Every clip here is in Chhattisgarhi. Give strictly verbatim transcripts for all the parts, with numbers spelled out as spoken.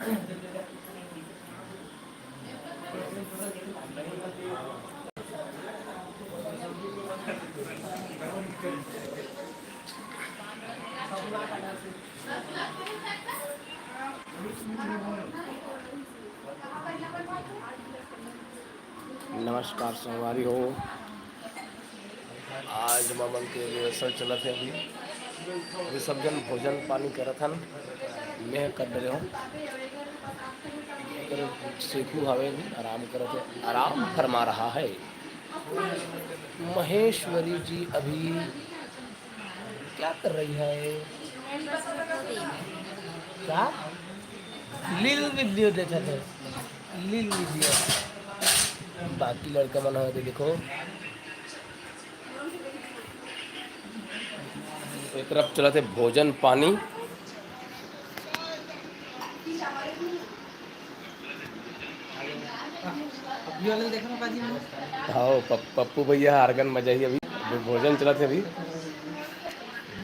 नमस्कार संगवारी हो, आज हमन के rehearsal चलत हे अभी। अभी सब झन भोजन पानी करत हन, मैं कर डरे हूँ। शेखू हवे अभी आराम करत हे, आराम फरमा रहा है। महेश्वरी जी अभी क्या कर रही है? क्या? लील वीडियो देखत हे, लील वीडियो। बाकी लड़का मन ह देखो, एक तरफ चलत हे भोजन पानी। हाँ, पप-, पप्पू भैया आर्गन बजाही अभी, अभी भोजन चलत हे अभी।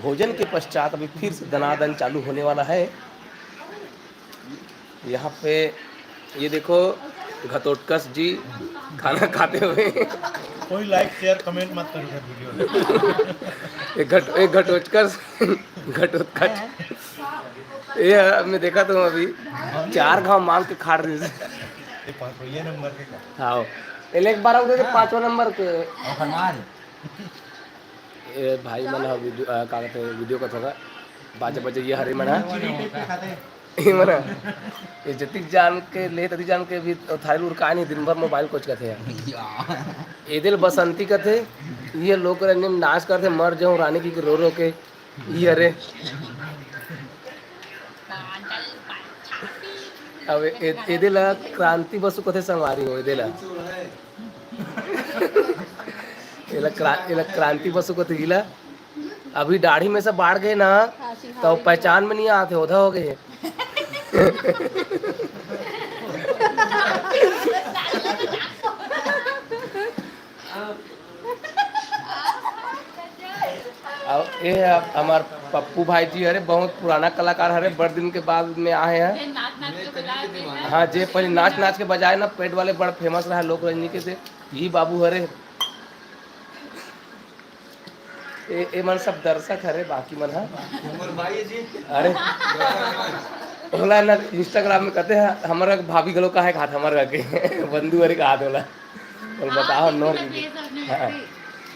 भोजन के पश्चात अभी फिर से दनादन चालू होने वाला है। यहाँ पे ये देखो, घटोत्कच जी खाना खाते हुए। कोई like, share, comment मत करो सर वीडियो में। एक घट-, एक घटोत्कच, घटोत्कच। ये है, मैं देखा तो अभी चार घाव मांग के खा रहे थे। ये पाँचवा, ये नंबर के का? हाँ, ये एक बार उधर हाँ। पाँचवा नंबर के। और हमारे। ए भाई मन ह वीडियो, अ, का कहते हैं, वीडियो का थोड़ा बाजे बाजे ये हरे मन ह। ये मन ह, ये जतिक जान के ले ततिक जान के भी थारी लुर का नहीं, दिन भर मोबाइल कोच कहते हैं। एदिल बसंती कहते, ये लोग रंजन नाच करते, मर जाऊं रानी की रो रो के। ये रे। अब ए-, एदे ला क्रांति बसु कथे संगवारी हो, एदे ला। एला क्रा-, एला क्रांति बसु कथे, इला। अभी दाढ़ी में से बाढ़ गए ना, तो पहचान में नहीं आते, ओधा हो गए। अब ये है हमार पप्पू भाई जी, अरे बहुत पुराना कलाकार हरे, बड़ दिन के बाद में आए हैं। हाँ, जे पहले नाच नाच के बजाए ना, पेट वाले बड़ famous रहा लोक रंजनी के, से ये बाबू हरे। ए, ए मन सब दर्शक हरे, बाकी मन ह। अरे, ओला ना Instagram में कहते हैं, हमारा भाभी गलो का है, हाथ हमारा के बंधु हरे का हाथ होला। और बताओ, नोर दीदी। हाँ।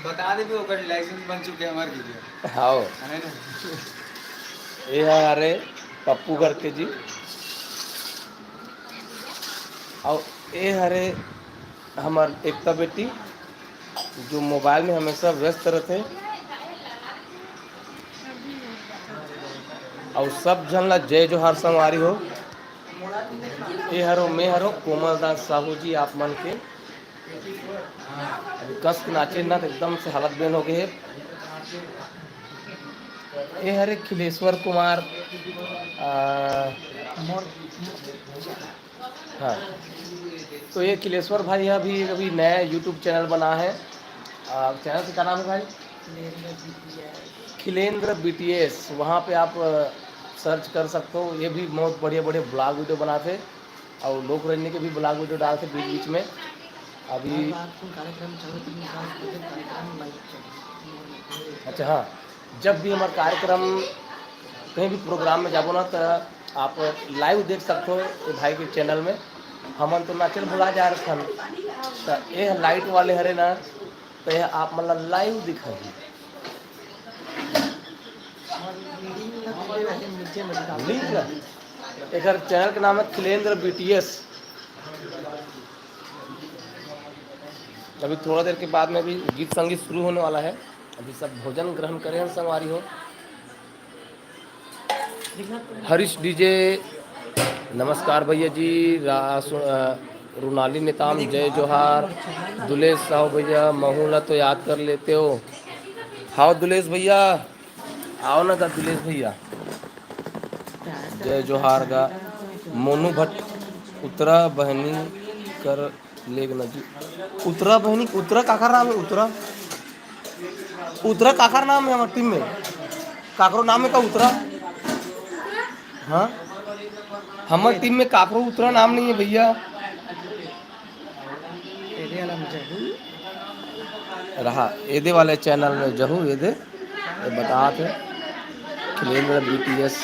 बता दे भी, ओकर license बन चुके हैं हमारे दीदी। हाँ। है ना? ये है हरे पप्पू घर के जी। और ये हरे हमार एकता बेटी, जो मोबाइल में हमेशा व्यस्त रहते। और सब झन ला जय जोहार संगवारी हो। ए हरो, मैं हरो कोमल दास साहू जी, आप मन के अभी कस के नाचे ना, तो एकदम से हालत बेन हो गए है। ए हरे खिलेश्वर कुमार, आ, हाँ, तो ये खिलेश्वर भाई अभी, अभी नया YouTube channel बना है। आ, channel से क्या नाम है भाई? Khilendra B T S। वहाँ पे आप, अ, search कर सकते हो। ये भी बहुत बढ़िया बढ़िया vlog video बनाते और लोक रंजनी के भी vlog video डालते बीच बीच में। अभी अच्छा, हाँ, जब भी हमार कार्यक्रम, कहीं भी program में जाबो ना, त आप live देख सकथो ए भाई के channel में। हमन तो नाचल भुला जा रथन, त ए light वाले हरे ना, त ए आप मन ला live दिखाही। Link ना, एकर channel के नाम है खिलेंद्र B T S। अभी थोड़ा देर के बाद में भी गीत संगीत शुरू होने वाला है। अभी सब भोजन ग्रहण करे हैं संगवारी हो। हरीश D J, नमस्कार भैया जी। रा-, सु-, अ, रुनाली नेताम, जय जोहार। दुलेश साहू भैया, महू ला तो याद कर लेते हो। हाव दुलेश भैया, आओ ना गा दुलेश भैया। जय जोहार गा। मोनू भट्ट, उत्तरा बहनी कर लेग ना जी। उत्तरा बहनी, उत्तरा काकर नाम है? उत्तरा, उत्तरा काकर नाम है हमारे team में? काकरो नाम है का उत्तरा? हाँ, हमर टीम में काकरो उतरा नाम नहीं है भैया। रहा एदे वाले चैनल में जहू एदे, ये बतात है, खिलेंद्र बीटीएस।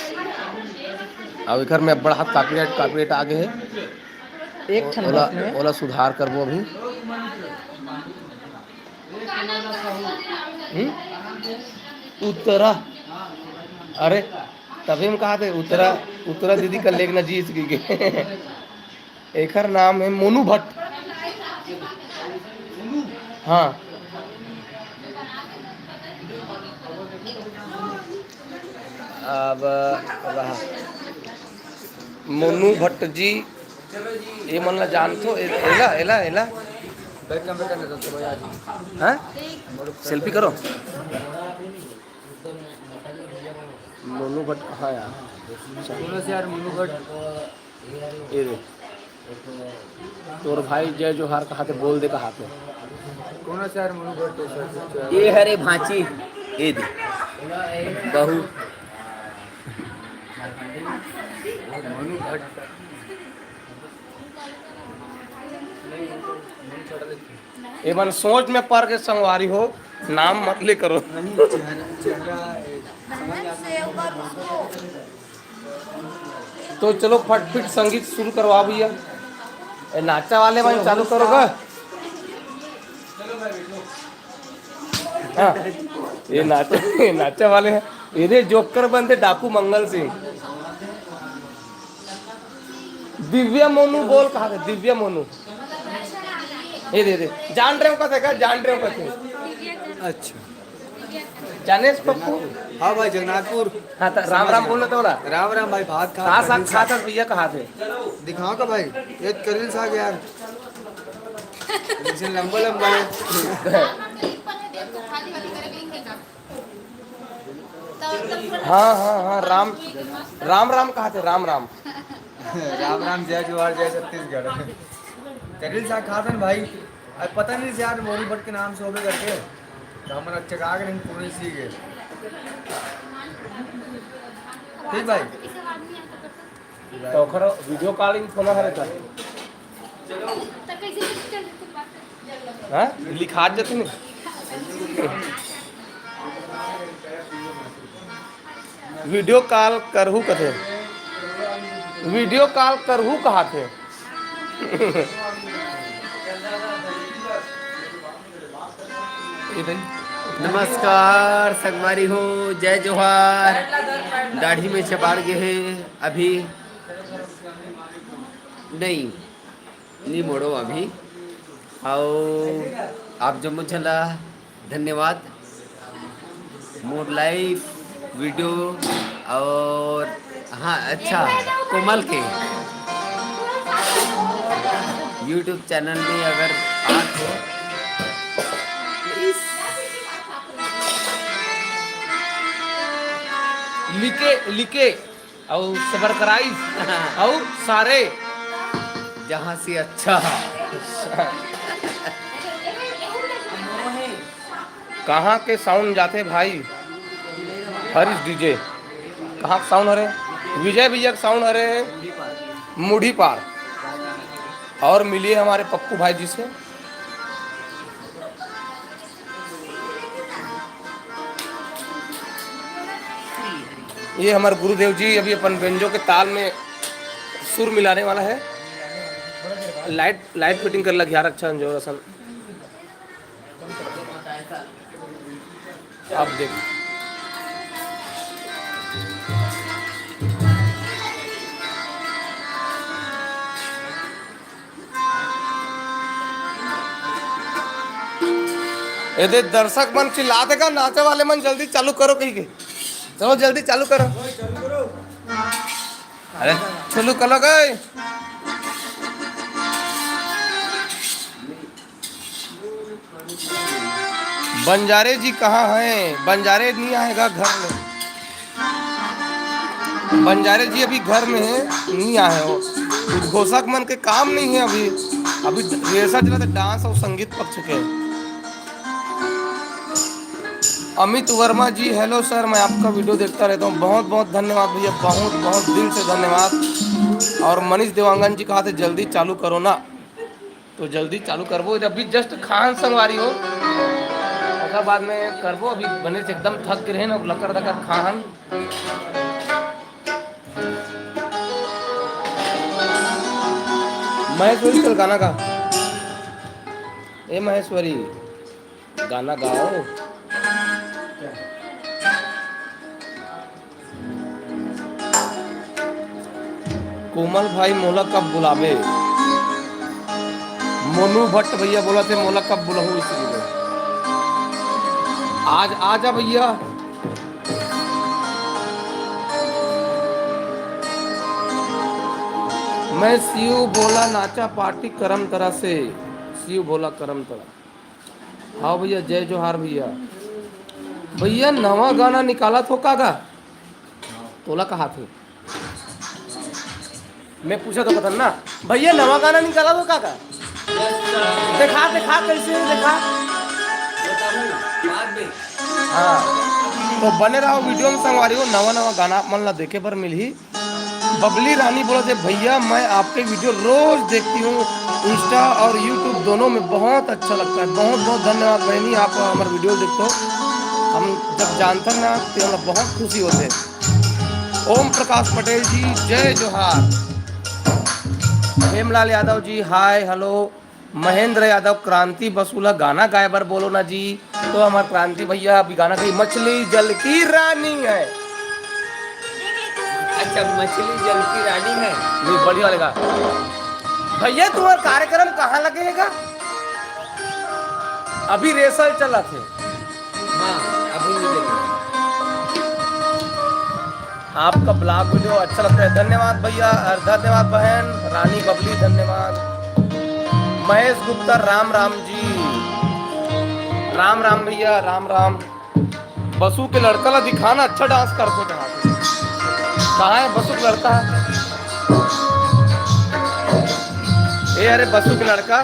अब एकर में बड़ा हाथ कॉपीराइट, कॉपीराइट आ गए है। एक ठन ओला, बस में। ओला सुधार करबो अभी। हम्म? उत्तरा, अरे तभी हम कहा थे उत्तरा, उत्तरा दीदी का लेखना जी इसकी के। एकर नाम है मोनू भट्ट। हाँ। अब रहा मोनू भट्ट जी, ये मन ला जानथो, ए-, एला, एला, एला। हाँ? सेल्फी करो। मोनू भट्ट कहाँ यार? कौन से यार मोनू भट्ट? ये दे। तोर भाई जय जोहार कहा थे, बोल दे कहा थे। कौन से यार मोनू भट्ट तो सर? ये हरे भांची, ये दे। बहू। मोनू भट्ट। एमन सोच में पर के संगवारी हो, नाम मत ले करो। तो चलो फटफट संगीत शुरू करवा भैया। ए, नाचा वाले मन चालू करो गा। हाँ, ये नाचा, ये नाचा वाले हैं। ये दे जोकर बनते डाकू मंगल सिंह। दिव्या मोनू बोल कहा थे, दिव्या मोनू। ये दे दे, जान रहे हो कथे का, जान रहे हो कथे। अच्छा। जाने से पप्पू? हाँ भाई, जगन्नाथपुर। हाँ, तो राम राम बोलो तो बोला। राम राम भाई, भात खा, कहाँ साग करेल खा साग। था भैया, कहाँ थे? दिखाओ का भाई, ये करेल साग यार। जैसे लंबा लंबा है। हाँ, हाँ, हाँ, राम, राम, राम कहा थे, राम, राम। राम राम, जय जोहार, जय छत्तीसगढ़। करेल साग खाथन भाई, अब पता नहीं यार, मोनू भट्ट के नाम से होबे करके, तो हमन अच्छा गा के नहीं पूरे सीख गए। ठीक भाई। तो ओखर वीडियो कॉलिंग फोन हरे था। हाँ? लिखात जतिन। वीडियो कॉल करहू कथे। वीडियो कॉल करहू कहा थे। नमस्कार संगवारी हो, जय जोहार। दाढ़ी में चबाड़ गे हे अभी। नहीं, नी मोड़ो अभी। अउ आप जम्मो झन ला धन्यवाद। मोर लाइव वीडियो और हाँ, अच्छा, कोमल के YouTube चैनल में अगर आत हो, प्लीज लिखे, लिखे। अउ सब्सक्राइब अउ सारे जहाँ से अच्छा। कहाँ के साउंड जाथे भाई? हरीश डीजे। कहाँ के साउंड हरे? विजय भैया के साउंड हरे मुढ़ी पार। और मिलिए हमारे पप्पू भाई जी से। ये हमारे गुरुदेव जी अभी अपन बेंजो के ताल में सुर मिलाने वाला है। लाइट, लाइट फिटिंग कर लग यार, अच्छा जो असन। आप देख। एदे दर्शक मन चिल्लात हे का, नाचे वाले मन जल्दी चालू करो कही के। चलो जल्दी चालू करो। अरे चालू करो गए। बंजारे जी कहाँ हैं? बंजारे नहीं आएगा घर में। बंजारे जी अभी घर में है, नहीं आए हो। उद्घोषक मन के काम नहीं है अभी। अभी रिहर्सल चला था डांस और संगीत पक्ष के। अमित वर्मा जी, हेलो सर, मैं आपका वीडियो देखता रहता हूँ। बहुत बहुत धन्यवाद भैया, बहुत बहुत दिल से धन्यवाद। और मनीष देवांगन जी कहा थे, "जल्दी चालू करो ना।" तो जल्दी चालू करबो, अभी just खान संगवारी हो, ओकर बाद में करबो। अभी बने से एकदम थक गे रहेन, अब लकर दकर खान। महेश्वरी, चल गाना गा। ए महेश्वरी, गाना गाओ। कोमल भाई, मोला कब बुलाबे? मोनू भट्ट भैया बोलथे, "मोला कब बुलाहू?" इस लिए आज आ जा भैया। मैं शिव भोला नाचा पार्टी करमतरा से। शिव भोला करमतरा। हाँ भैया, जय जोहार भैया। भैया, नवा गाना निकालत हो का गा? तोला कहा थे, मैं पूछा तो पता ना। भैया, नवा गाना निकालत हो का गा? देखा, देखा, कैसे है, देखा। हाँ, तो बने रहो वीडियो में संगवारी हो, नवा नवा गाना आप मन ला देखे बर मिलही। बबली रानी बोलथे, "भैया, मैं आपके वीडियो रोज देखती हूँ, Insta और YouTube दोनों में, बहुत अच्छा लगता है।" बहुत बहुत धन्यवाद बहनी, आप हमारे वीडियो देखते हो, हम जब जानते हैं ना तो हमें बहुत खुशी होते हैं। ओम प्रकाश पटेल जी, जय जोहार। हेमलाल यादव जी, हाय, हेलो। महेंद्र यादव, क्रांति बसु ला गाना गाए बर बोलो ना जी। तो हमार क्रांति भैया अभी गाना गाई, "मछली जल की रानी है।" अच्छा, "मछली जल की रानी है", ये बढ़िया लगा। भैया, तुम्हारा कार्यक्रम कहाँ लगेगा? अभी रिहर्सल चलत हे। हाँ, अभी नहीं लगे। आपका ब्लॉग वीडियो अच्छा लगता है। धन्यवाद भैया और धन्यवाद बहन रानी बबली, धन्यवाद। महेश गुप्ता, राम राम जी, राम राम भैया, राम राम। बसु के लड़का ला दिखाना, अच्छा डांस करथे कहा। कहाँ है बसु के लड़का? ए, अरे बसु के लड़का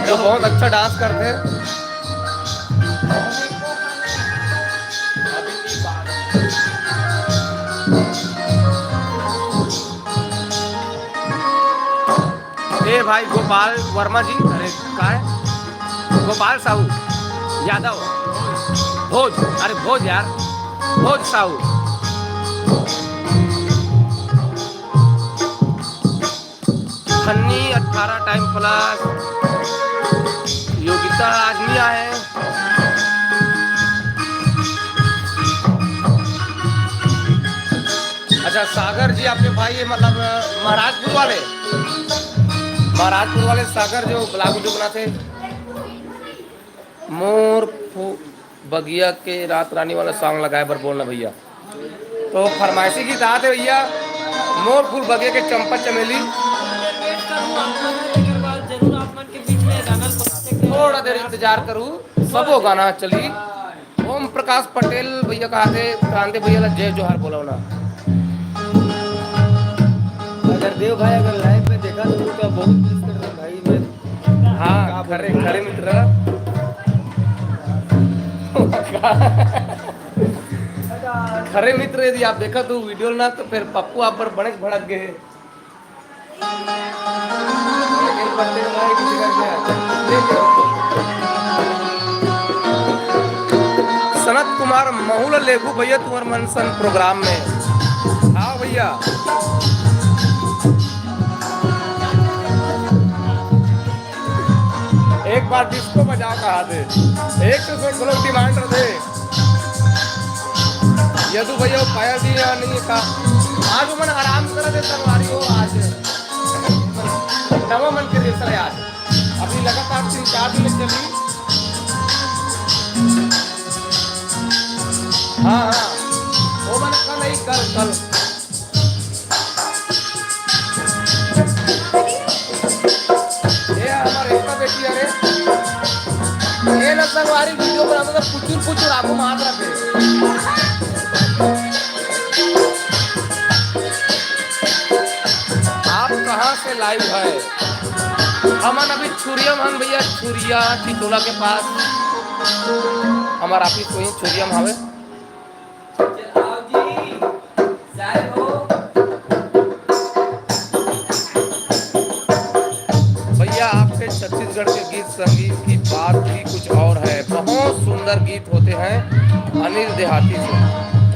तो बहुत अच्छा डांस करथे। ए भाई गोपाल वर्मा जी, अरे का है? गोपाल साहू यादव, भोज, अरे भोज यार, भोज साहू। फन्नी अठारह टाइम प्लस, योगिता आज नहीं आए। अच्छा, सागर जी आपके भाई है, मतलब, अ, महाराजपुर वाले, महाराजपुर वाले सागर जो ब्लॉग वीडियो बनाते हैं, मोर फू-, बगिया के रात रानी वाला सॉन्ग लगाए बर बोलना भैया। तो फरमाइशी गीत आते भैया, मोर फूल बगिया के चंपा चमेली। थोड़ा देर इंतजार करू, सबो गाना चली। ओम प्रकाश पटेल भैया कहा थे, क्रांति भैया ला जय जोहार बोलो ना। अगर देव भाई अगर लाइव में देखा तो, तो बहुत मिस कर रहा भाई मैं। हाँ, खरे, खरे मित्र। खरे मित्र, यदि आप देखा तो वीडियो ना, तो फिर पप्पू आप पर बड़े भड़क गए। सनत कुमार, महू ला लेगू भैया तुम्हार मनसन प्रोग्राम में। हाँ भैया, एक बार डिस्को बजाओ कहा थे, एक तो फिर लोग डिमांड रहे। यदु भैया पाया जी या नहीं का, आज मन आराम कर दे संगवारी हो, आज नवा मन के रेसर है आज। अभी लगातार तीन चार दिन चली। हाँ, हाँ, वो मन कल ही, कल, कल। ए, हमार एकता बेटी, अरे। ए, ना संगवारी वीडियो बनाते तो पुचुर पुचुर आगू मार रखे। आप कहाँ से लाइव है? हमन अभी छुरिया में हन भैया, छुरिया चिचोला के पास। हमार ऑफिस वही छुरिया में हवे। आओ जी, सारे हो। छत्तीसगढ़ के गीत संगीत की बात भी कुछ और है। बहुत सुंदर गीत होते हैं अनिल देहाती से,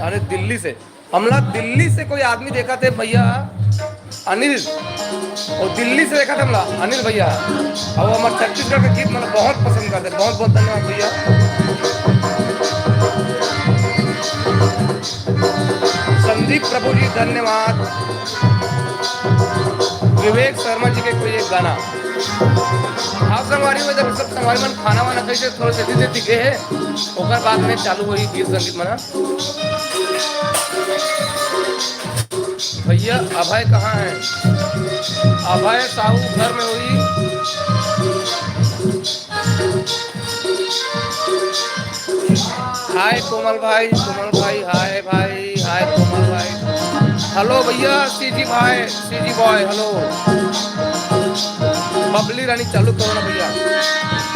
अनिल दिल्ली से। हमला दिल्ली से कोई आदमी देखा थे भैया, अनिल, वो दिल्ली से देखा थे हमला अनिल भैया। और वो हमारे छत्तीसगढ़ के गीत मतलब बहुत पसंद करते। बहुत बहुत धन्यवाद भैया। संदीप प्रभु जी, धन्यवाद। विवेक शर्मा जी के कोई एक गाना। हाँ संगवारी हो, जब सब संगवारी मन खाना वाना कैसे थोड़े से धीरे धीरे गे हे, ओकर बाद में चालू होई गीत संगीत मना। भैया अभय कहाँ है? अभय साहू घर में होई। हाय कोमल भाई, कोमल भाई, हाय भाई, हाय कोमल भाई। हेलो भैया, सीजी भाई, सीजी बॉय, हेलो। बबली रानी चालू करो ना भैया।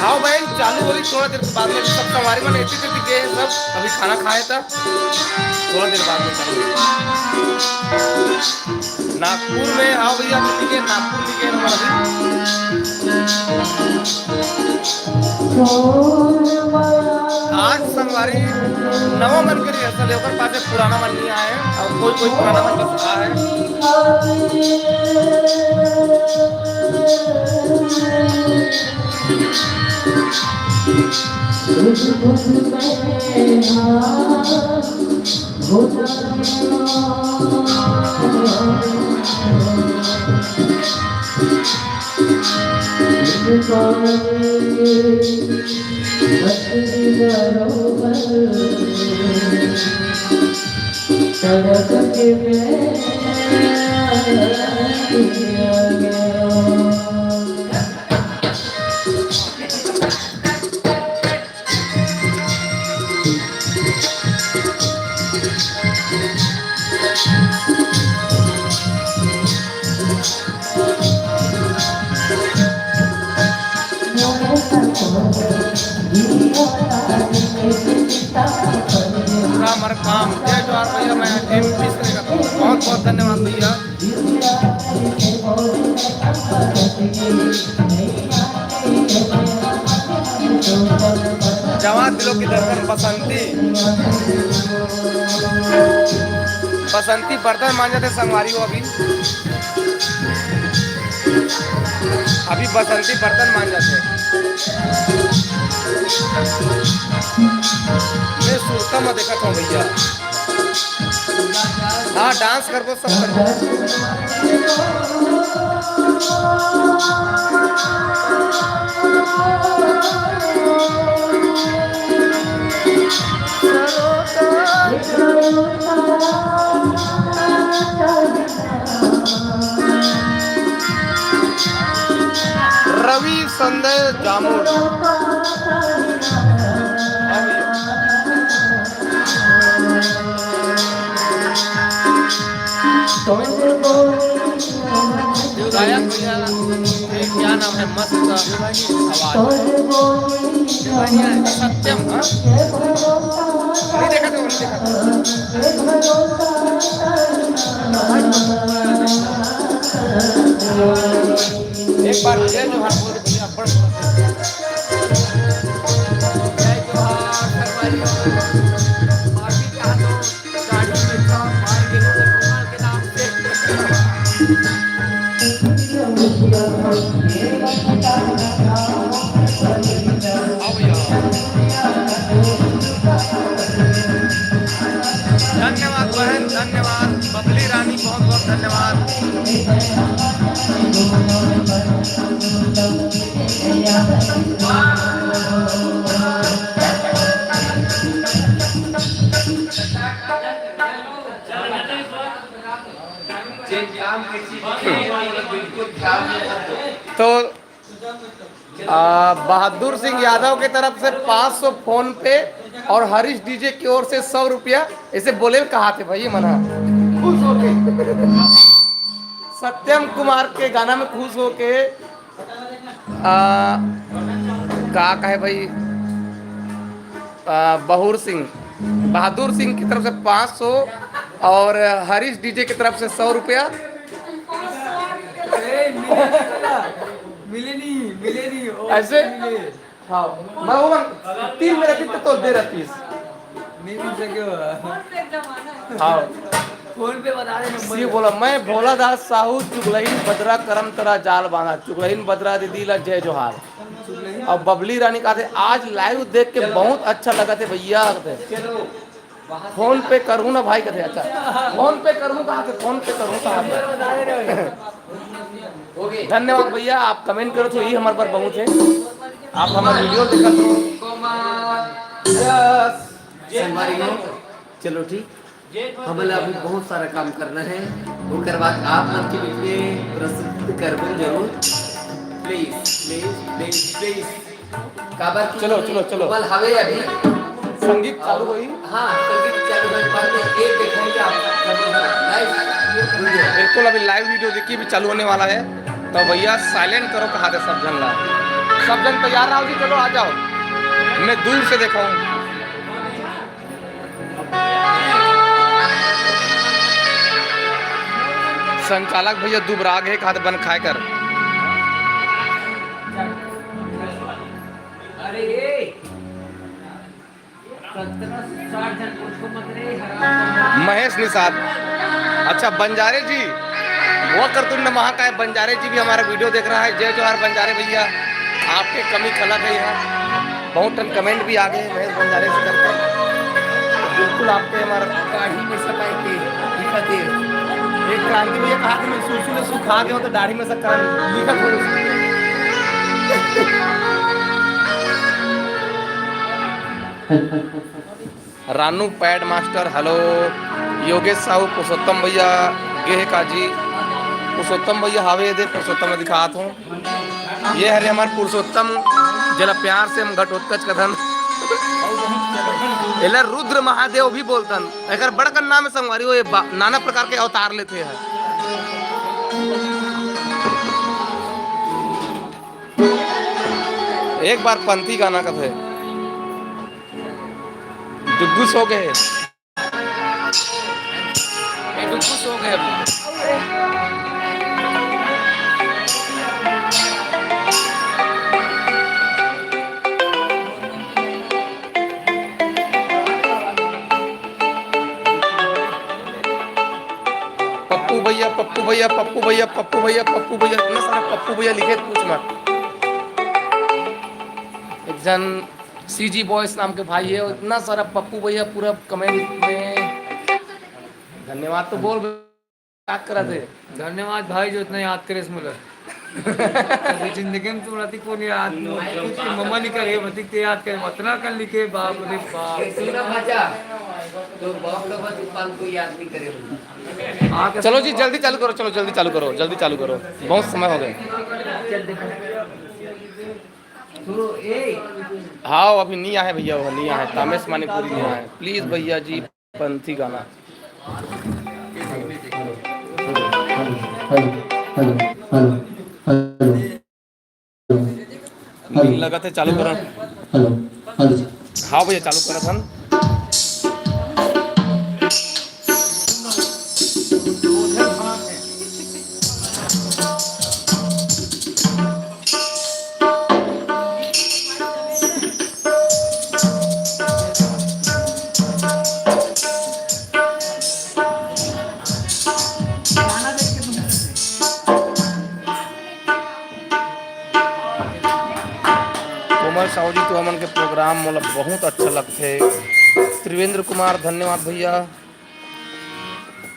हाँ भाई, चालू होई थोड़ा देर के बाद में, सब संगवारी मन एती तेती गे हे सब, अभी खाना खाए था, थोड़ा देर बाद में चालू होई। नागपुर में, हाँ भैया, अभी के नागपुर में के नंबर अभी। आज संगवारी नवा मन के rehearsal हे, ओकर पास पुराना मन नहीं आए, और कोई कोई पुराना मन बस आए। पूरा हमारा काम। जय जोहार भैया, मैं एम पी से बहुत बहुत धन्यवाद भैया। जवान दिलों की धड़कन बसंती, बसंती बर्तन मांजत हे संगवारी हो अभी। अभी बसंती बर्तन मांजत हे। मैं सुरता में देखत हूँ भैया। हाँ, डांस करबो, सब करबो। रवि संजय जामुन। गायक भैया, ये क्या नाम है, मस्त आवाज। सत्यम, हाँ? नहीं देखा था, नहीं देखा था। एक बार जय जोहार बोल दे भैया, बड़ जय जोहार, संगवारी हो। माफी चाहत हो, गाड़ी में चाप मार के रुमाल के नाम से। आओ भैया। धन्यवाद बहन, धन्यवाद बबली रानी, बहुत बहुत धन्यवाद। तो आ, बहादुर सिंह यादव के तरफ से पाँच सौ फोन पे और हरीश डीजे की ओर से सौ रुपया। ऐसे बोले कहा थे भाई मना खुश होके। सत्यम कुमार के गाना में खुश होके, आ, का कहे भाई, आ, बहूर सिंह, बहादुर सिंह की तरफ से पाँच सौ और हरीश डीजे की तरफ से सौ रुपया। मिले नहीं। मिले नहीं हो। ऐसे? मिले। हाँ, मैं वो तीन मेरा कितने तो दे रहा तीस। नहीं मिल सके हो। हाँ। फोन पे बता दे नंबर। ये बोला, "मैं भोला दास साहू, चुगलहीन बदरा करम तरा जाल बांधा, चुगलहीन बदरा दीदी ला जय जोहार।" और बबली रानी कहते, "आज लाइव देख के बहुत अच्छा लगा थे भैया।" कहते, चलो। फोन पे करूँ ना भाई, कहते, "अच्छा, फोन पे करूँ कहाँ से, फोन पे करूँ कहाँ से?" धन्यवाद भैया, आप कमेंट करो तो ये हमारे पर बहुत है, आप हमारे वीडियो देखा तो। यस। संगवारी हो, चलो ठीक, हमला अभी बहुत सारा काम करना है, ओकर बाद आप मन के बीच में प्रस्तुत करबो जरूर। Please, please, please, please. काबर कि चलो, चलो, चलो। कल हवे अभी। संगीत चालू होई। हाँ, संगीत चालू होई, बाद में ये देखेंगे आप सब लाइव वीडियो। बिल्कुल, अभी लाइव वीडियो देखिए, भी चालू होने वाला है। तो भैया साइलेंट करो, कहा थे सब जन ला। सब जन तैयार रहो जी, चलो आ जाओ। मैं दूर से देखा हूँ। संचालक भैया दुबराग है, कहा थे बन खाए कर। अरे ये सत्रह से साठ जन, उसको मत रे, हराम। महेश निषाद, अच्छा बंजारे जी, वक्रतुंड महाकाय बंजारे जी भी हमारा वीडियो देख रहा है। जय जोहार बंजारे भैया, आपके कमी खलत है यहाँ। बहुत टन कमेंट भी आ गए महेश बंजारे से करके। बिल्कुल आपके हमारा गाड़ी में सटाई के दिखा दे। एक क्रांति भैया कहा कि मैं सुसु में सुखा गया हूँ तो दाढ़ी में से काम लिखा थोड़ा। Ranu pad master, hello. Yogesh Sahu, Purushottam भैया, गे हे का जी? पुरुषोत्तम भैया हावे दे, पुरुषोत्तम में दिखात हूँ। ये हरे हमार पुरुषोत्तम, जेला प्यार से हम घटोत्कच कथन। एला रुद्र महादेव भी बोलतन। एकर बड़कन नाम है संगवारी, वो ये बा-, नाना प्रकार के अवतार लेते हैं। एक बार पंथी गाना कथे। डुग्गू सो गए। ए, डुग्गू सो गए अभी। पप्पू भैया, पप्पू भैया, पप्पू भैया, पप्पू भैया, पप्पू भैया, इतना सारा पप्पू भैया लिखे, पूछ मत। एक जन सीजी बॉयज नाम के भाई है, इतना सारा पप्पू भैया पूरा कमेंट में धन्यवाद तो बोल, याद करा थे। धन्यवाद भाई जो इतना याद करे मोला। कभी जिंदगी में तुम रहती कौन याद, मम्मा नहीं करे, बतिक ते याद करे, इतना कर लिखे, बाप रे बाप। सुना भाजा, तो बाप का बस पाल को याद नहीं करे। चलो जी, जल्दी चालू करो, चलो जल्दी चालू करो, जल्दी चालू करो, बहुत समय हो गए। हाँ, अभी नहीं आए भैया, वो नहीं आए, तामेश मानिकपुरी नहीं आए। प्लीज भैया जी, पंथी गाना। Hello, hello, hello, hello, hello. मिल लगा थे, चालू करा। Hello, hello. हाँ भैया, चालू करा था। कोमल साहू जी, तो हमन के प्रोग्राम मोला बहुत अच्छा लगथे। त्रिवेंद्र कुमार, धन्यवाद भैया।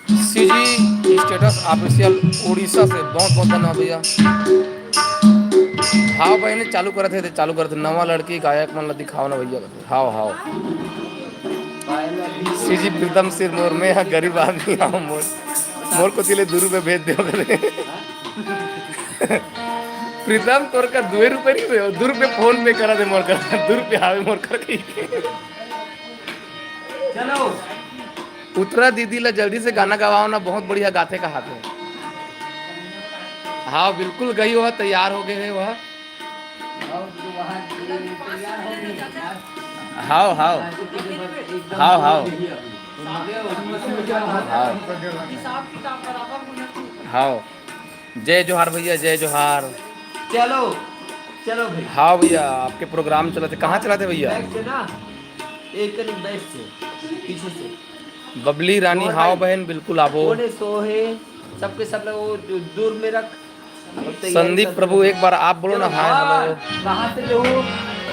सीजी स्टेटस ऑफिशियल उड़ीसा से बहुत बहुत धन्यवाद भैया। हाँ बहनी, चालू करत हे, चालू करत हे। नवा लड़की गायक मन ला दिखाओ ना भैया। हाव, हाव। सीजी प्रीतम सिर मोर, मैं हा गरीब आदमी, हाव मोर, मोर कोती ले दू रुपया भेज देव करे। प्रीतम, तोर का दुए रुपया नहीं दे, दू रुपया फोन पे करा दे मोर कर, दू रुपया हावे मोर कर कही के। चलो। उत्तरा दीदी ला जल्दी से गाना गवाओ ना, बहुत बढ़िया गाथे कहाथे। हाँ, बिल्कुल गई, वह तैयार हो गए है वह। हाव, हाव। हाव, हाव। हाव। हाव। जय जोहार भैया, जय जोहार। चलो। चलो भाई। हाँ भैया, आपके प्रोग्राम चलत हे। कहाँ चलत हे भैया? बैक से ना, एक करीब बैक से, पीछे से। बबली रानी, वो हाँ भाई। बहन, बिल्कुल आबो। कोने सो है, सबके सब लोग वो दू-, दूर में रख। अब तैयारी संदीप कर प्रभु, दो। एक बार आप बोलो ना, चलो, हाय, हाँ, हेलो। कहाँ से हो?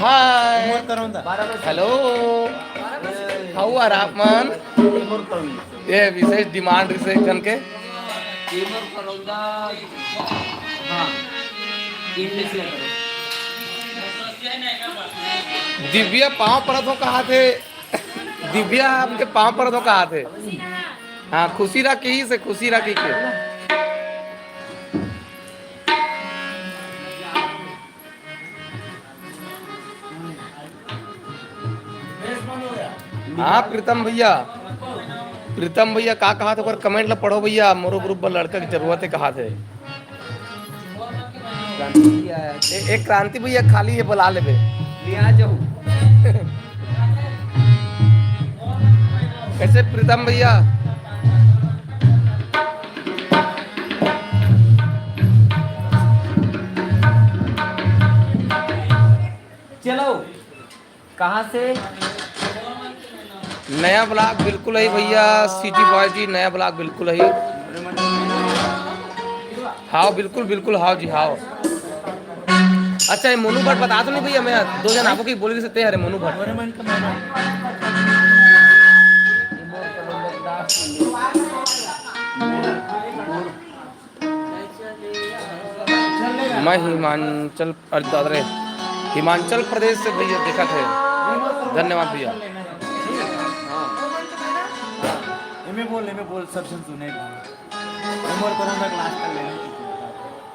हाय। बारह बजे। हेलो। बारह बजे। How are आप मन? ये विशेष डिमांड रिसेप्शन के। ये मोर करौंदा। हाँ। ये लिख लिया करो। दिव्या पाँव परत हो कहा थे। दिव्या आपके पाँव परत हो कहा थे। हाँ, खुशी राखी से, खुशी राखी के। हाँ प्रीतम भैया, प्रीतम भैया का कहा थे, ओकर कमेंट ला पढ़ो भैया, मोरो ग्रुप बर लड़का के जरूरत हे कहा थे। क्रांति भैया। ए, एक क्रांति भैया खाली हे, बुला लेबे। ले आ जाओ। कैसे प्रीतम भैया? चलो, कहाँ से? नया ब्लॉग बिल्कुल है भैया, सिटी बॉय जी, नया ब्लॉग बिल्कुल है। हाव, बिल्कुल, बिल्कुल, हाव जी, हाव। अच्छा, ये मोनू भट्ट बता दो नहीं भैया, मैं दो जन आपको की बोल सकते हैं, अरे मोनू भट्ट। मैं हिमाचल, अरे दादा रे, हिमाचल प्रदेश से भैया देखत हे। धन्यवाद भैया। एमे बोल, एमे बोल, सब जन सुने एक बार। एमे और कोरोना क्लास कर लेने।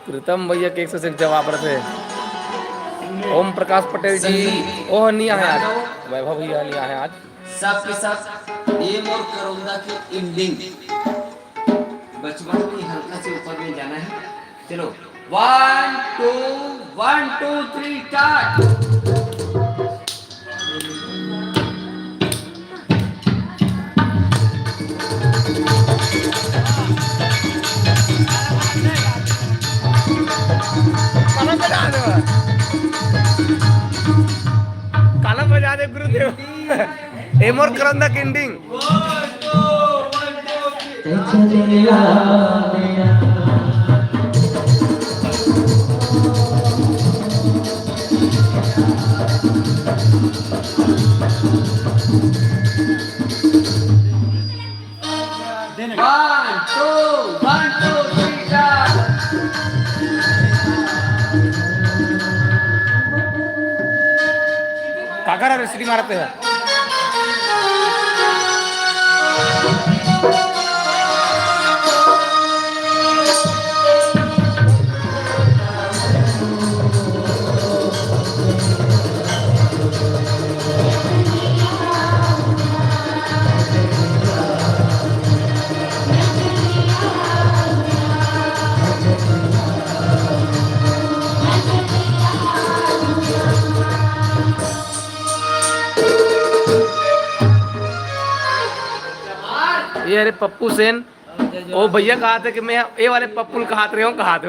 प्रीतम भैया के एक से एक जवाब रथे। ओम प्रकाश पटेल जी, ओह नहीं आए आज। वैभव भैया नहीं आए आज। सबके सब, ये मोर करौंदा के एंडिंग। बचपन में हल्का से ऊपर में जाना है। चलो, वन two, one two three, start. ताला बजा दे गुरुदेव। ए मोर करौंदा के ending. One, two, one, two, three, start। काका रे, सीटी मारते हैं। ये अरे पप्पू सेन, ओ भैया कहा थे कि मैं ए वाले पप्पू ल कहा थे, कहा थे।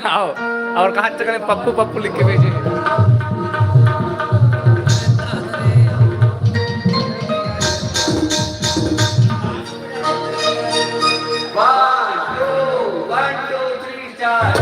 आओ, और कहा चक्कर में पप्पू पप्पू लिख के भेजे। One, two, one, two, three, start।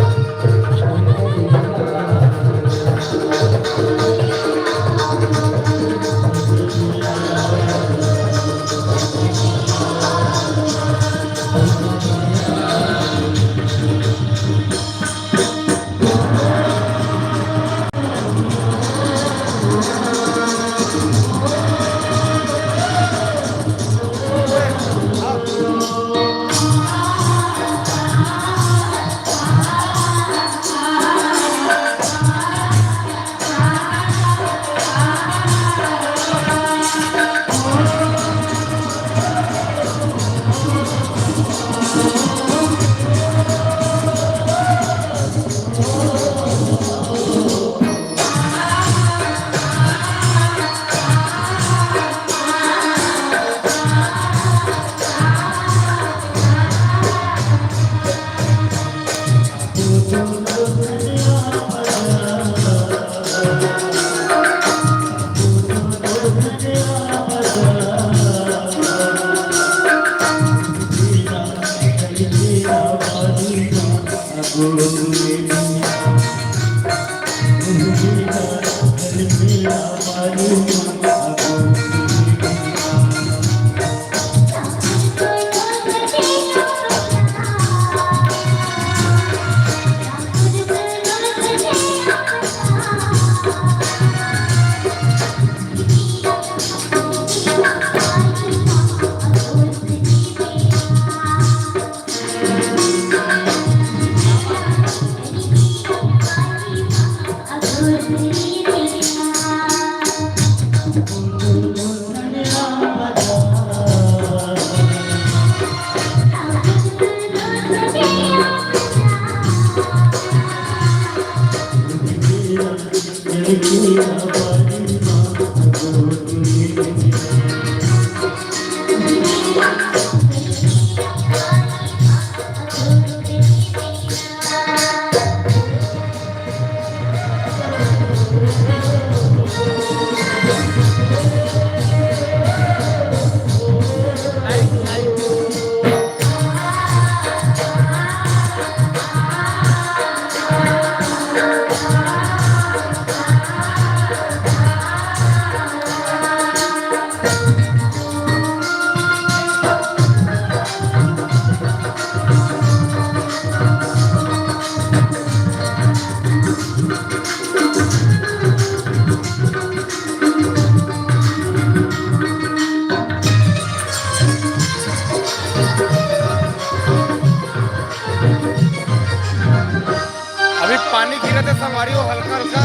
अभी पानी गिरत हे संगवारी हो, हल्का हल्का।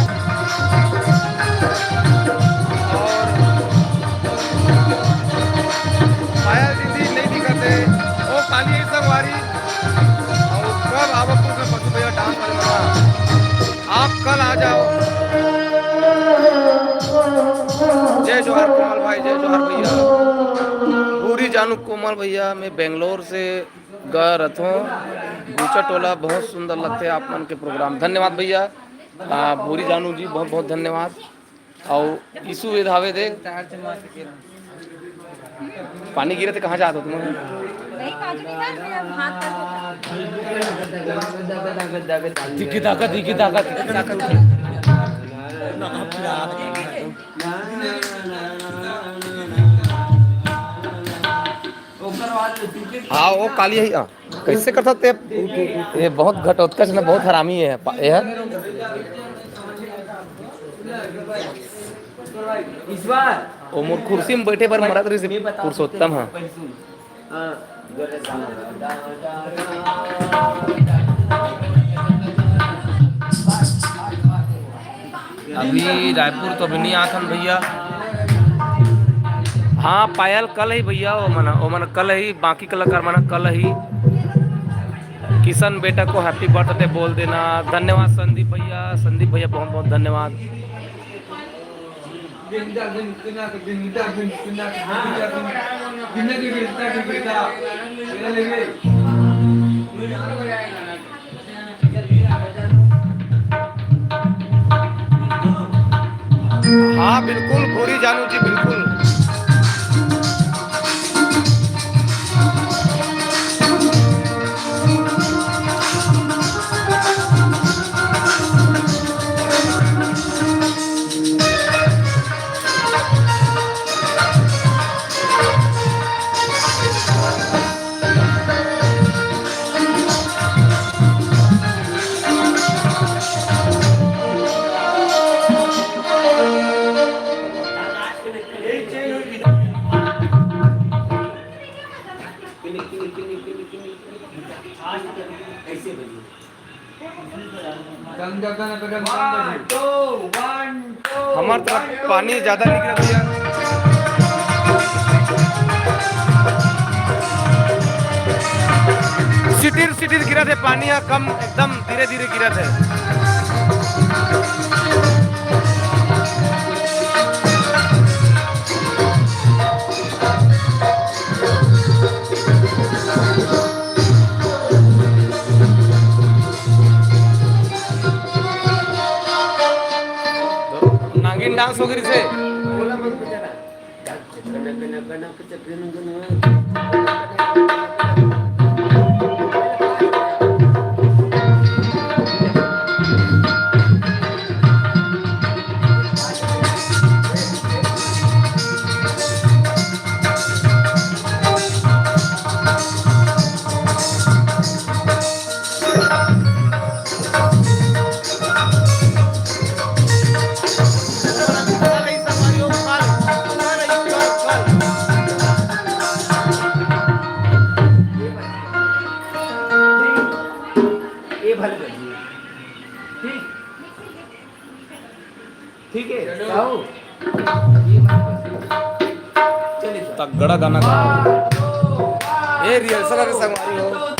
और पायल दीदी नहीं दिखत हे, वो काली है संगवारी। और कब आवत कुछ पशु भैया डांस वाले बना, आप कल आ जाओ। जय जोहार कोमल भाई, जय जोहार भैया। पूरी जानू कोमल भैया, मैं बेंगलोर से गा रथों। गुचा टोला बहुत सुंदर लगथे आप मन के प्रोग्राम। धन्यवाद भैया। आ, भूरी जानू जी, बहुत बहुत धन्यवाद। अउ यीशु वेद हावे दे। पानी गिरे तो कहाँ जात हो तुम? दिखी ताकत, दिखी ताकत, दिखी ताकत। हाँ, वो काली है। हाँ। कैसे करता ते? ये बहुत घटोत्कच ने बहुत हरामी है पा-, ये है। वो मोर कुर्सी में बैठे पर मरत रही पुरुषोत्तम, हाँ। अभी रायपुर तो अभी नहीं आथन भैया। हाँ, पायल कल ही भैया, वो मना, वो मना कल ही, बाकी कलाकार मना कल ही। किशन बेटा को हैप्पी बर्थडे बोल देना। धन्यवाद संदीप भैया, संदीप भैया बहुत बहुत धन्यवाद। हाँ, बिल्कुल, भूरी जानू जी, बिल्कुल। हमर तरफ पानी ज्यादा नहीं गिरत भैया। सिटिर सिटिर गिरत हे पानी ह, कम, एकदम धीरे धीरे गिरत हे। नागिन डांस हो गई से। ठीक, ठीक है, साहू। चलिए, सर। तगड़ा गाना गा। ए, rehearsal करके संगवारी हो।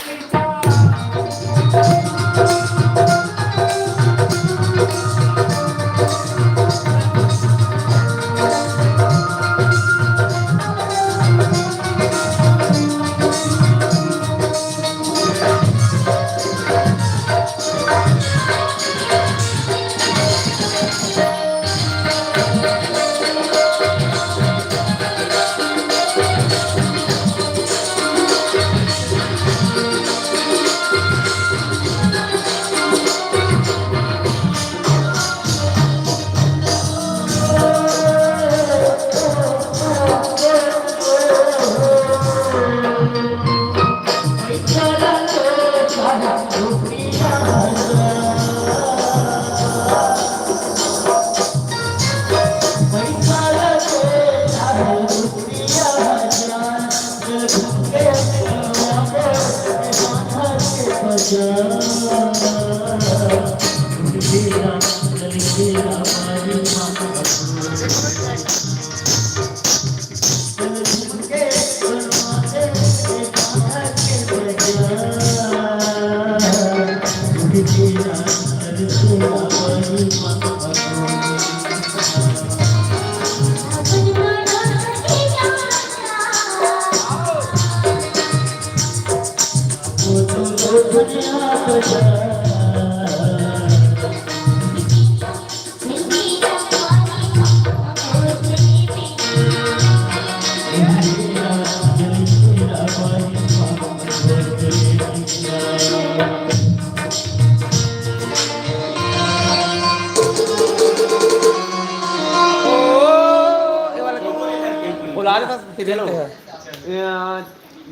बुला रहे था, चलो। अ,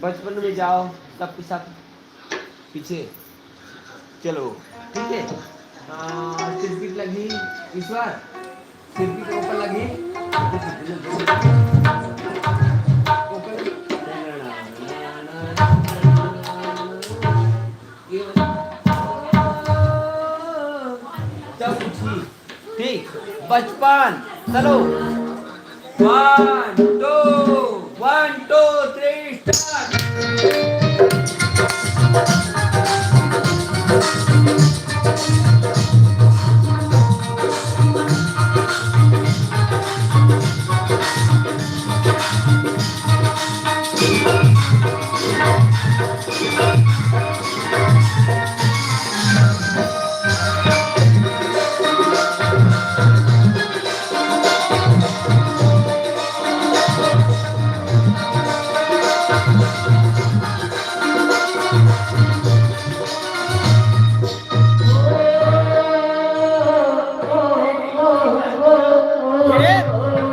बचपन में जाओ, सबके साथ पीछे। चलो, ठीक है। अ, सिरपीट लगी, ईश्वर, सिरपीट ऊपर लगी। ऊपर। ये वाला। जब उठी, ठीक, बचपन, चलो। One, two, one, two, three, start.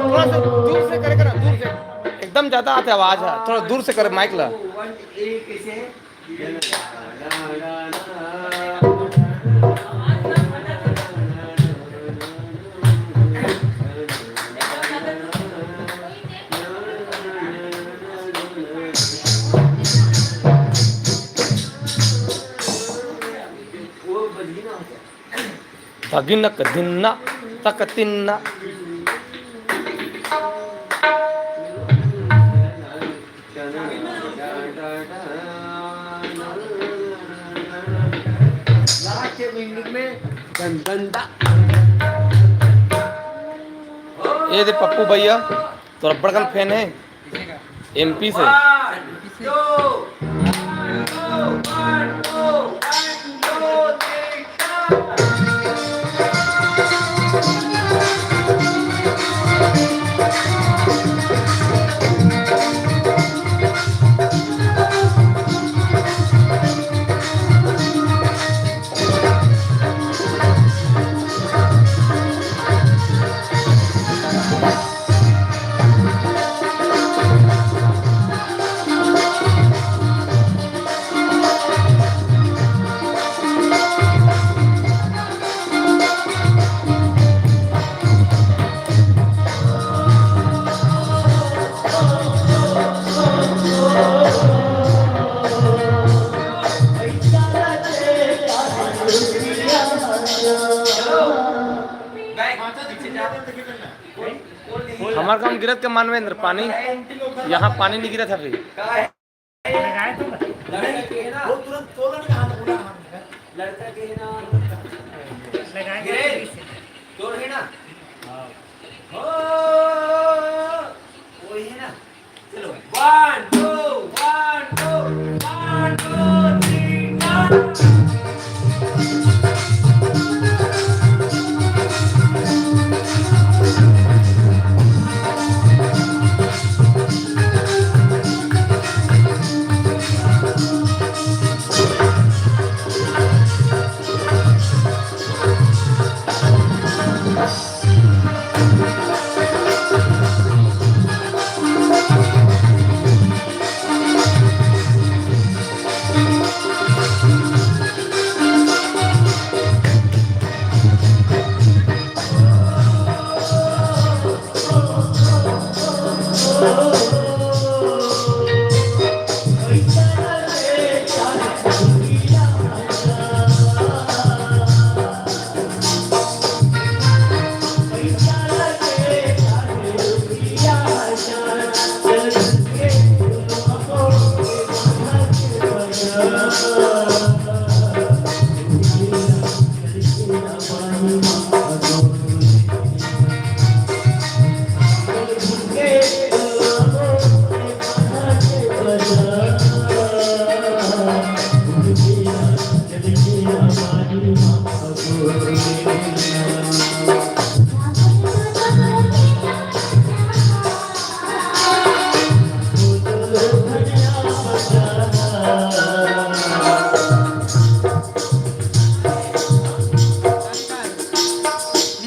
थोड़ा सा दूर से करे, करे, दूर से। एकदम ज्यादा आथे आवाज ह, थोड़ा दूर से करे माइक ला। तगिनक दिन्ना तक तिन्ना। ये दे पप्पू भैया, तोर बड़कन fan हे। एमपी से। हमार काम गिरत के मानवेंद्र पानी, यहाँ पानी नहीं गिरत है अभी। लड़का के है ना? वो तुरंत तोलन का हाथ, पूरा हाथ। लड़का के है ना? गिरे? तोर है ना? हाँ। हो, वही है ना? चलो, one, two, one, two, one, two, three, start।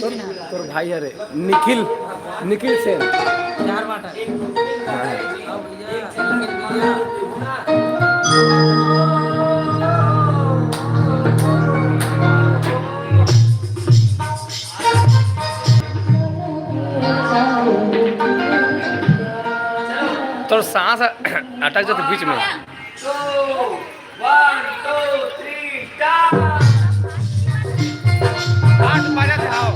तोर, तोर भाई हरे निखिल, निखिल सेन। तोर सांस अटक जाथे बीच में। One, two, three, start। आठ बजे से आओ।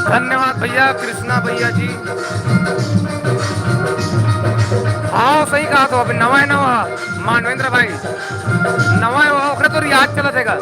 धन्यवाद भैया, कृष्णा भैया जी। हाँ, सही कहा तो, अभी नवा है, नवा। मानवेंद्र भाई, नवा हे वो, ओकरे तो रियाज चलत हे गा।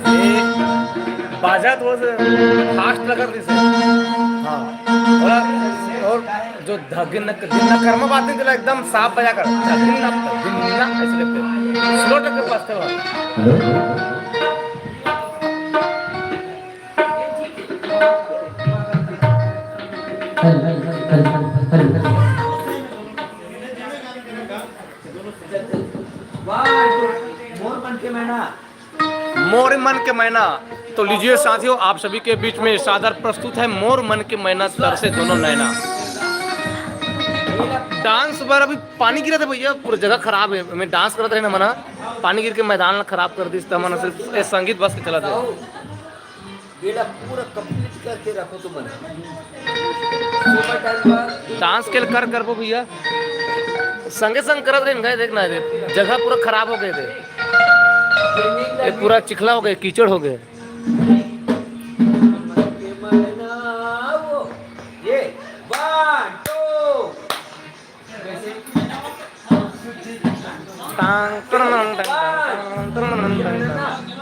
ए, बाजा तो फास्ट लगा दिस। हाँ। और, और जो धगिन, धगिन कर्मा बात नहीं, एकदम साफ बजा कर। धगिन ना, धगिन ना, ऐसे करके। स्लो टक्कर पास थे। Hello. Hello, hello, hello, hello. मोर मन के मैना। तो लीजिए साथियों, आप सभी के बीच में सादर प्रस्तुत है मोर मन के मैना, तरसे दोनों नैना। डांस बर अभी पानी गिरत हे भैया, पूरा जगह खराब हे। मैं डांस करत रहे ना मना, पानी गिर के मैदान ला खराब कर दिस, त मना सिर्फ ए संगीत बस के चलत हे। बेला पूरा कंप्लीट करके रखो तुमन। सुबह टाइम पर डांस के कर करबो भैया, संगे संग करत रहिन गए, देख ना रे, जगह पूरा खराब हो गए थे। ट्रेनिंग ये पूरा चिखला हो गए, कीचड़ हो गए। ये वन टू। टांग, टंग, टंग, टंग, टंग, टंग।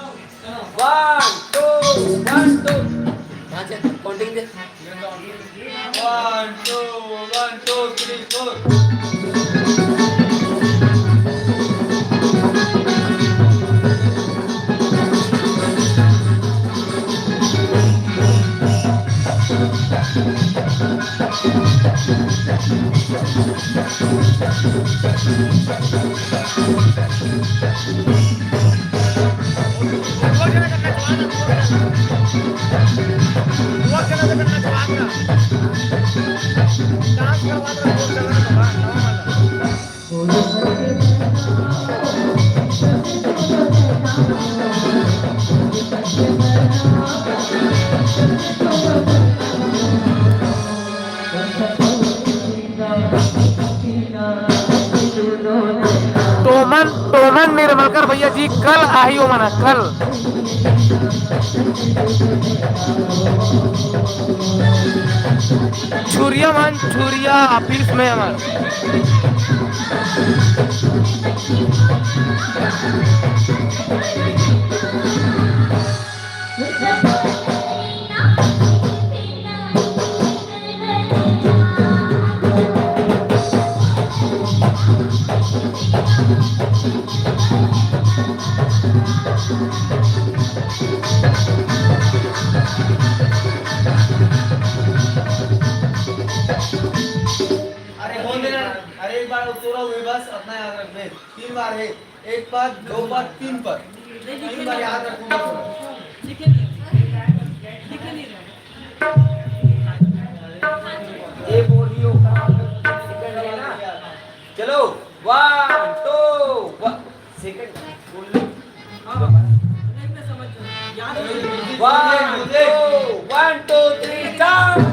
One, two, one, two। पाँच है, counting दे। One, two, one, two, three, four। तो मन, तो आनंद निर्मलकर भैया जी कल आही, ओमन ह कल। छुरिया मन, छुरिया ऑफिस में हमर। अरे, होने दे ना। अरे, एक बार तोरा हुए, बस अतना याद रखबे। तीन बार हे, एक पद, दो पद, तीन पद। तीन बार याद रखूंगा तोरा। ये बोलियो, सेकंड है ना? चलो, वन, टू, वन, सेकंड, बोल लो। One, two, one, two, three, start.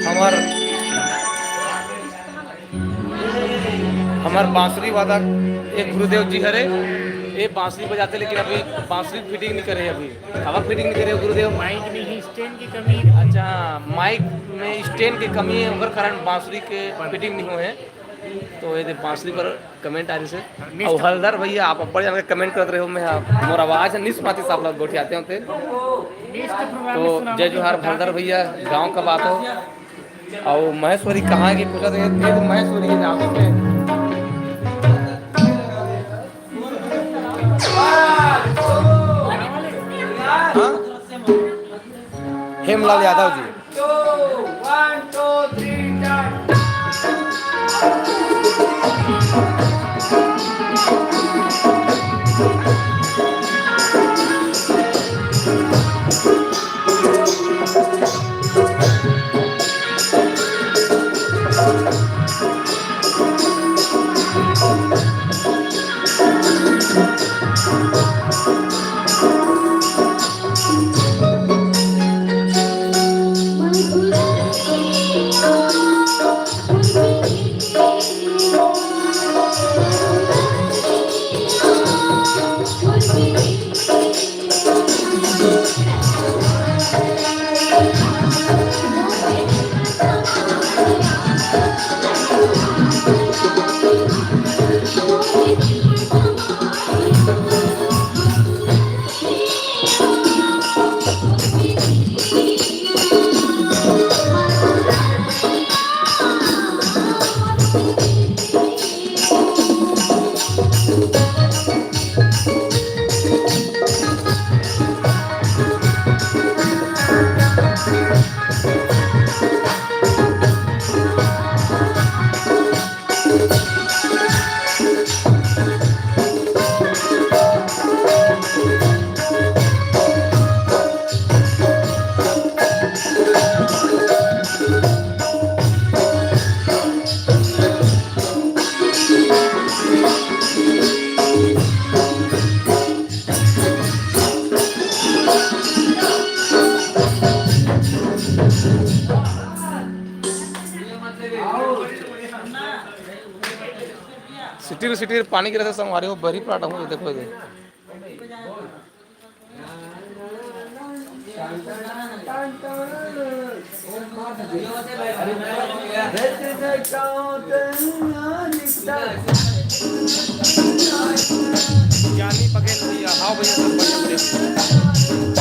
हमर हमर बांसुरी वादक एक गुरुदेव जी हरे, ये बांसुरी बजाते, लेकिन अभी बांसुरी फिटिंग नहीं करे, अभी काबर फिटिंग नहीं करे गुरुदेव? माइक में ही स्टैंड की कमी है। अच्छा, माइक में स्टैंड की कमी है, ओकर कारण बांसुरी के फिटिंग नहीं हुए हैं। तो ये दे बांसुरी पर कमेंट आ रही से। अउ हलधर भैया, आप अब्बड़ जान के कमेंट करत रहे हो, मैं, हाँ, मोर आवाज नहीं सुनाती, सब लोग गोठियाते होते। तो जय जोहार हलधर भैया, गांव का बात हो। अउ महेश्वरी कहाँ की पूछा थे, ये तो महेश्वरी के नाम से। हाँ? Hemlal Yadav ji. Two, one, two, three, start. City city पानी गिरत हे संगवारी हो, बरी प्लाट हो, देखो इधर। ज्ञानी बघेल भैया, हाँ भैया, सब बढ़िया, बढ़िया।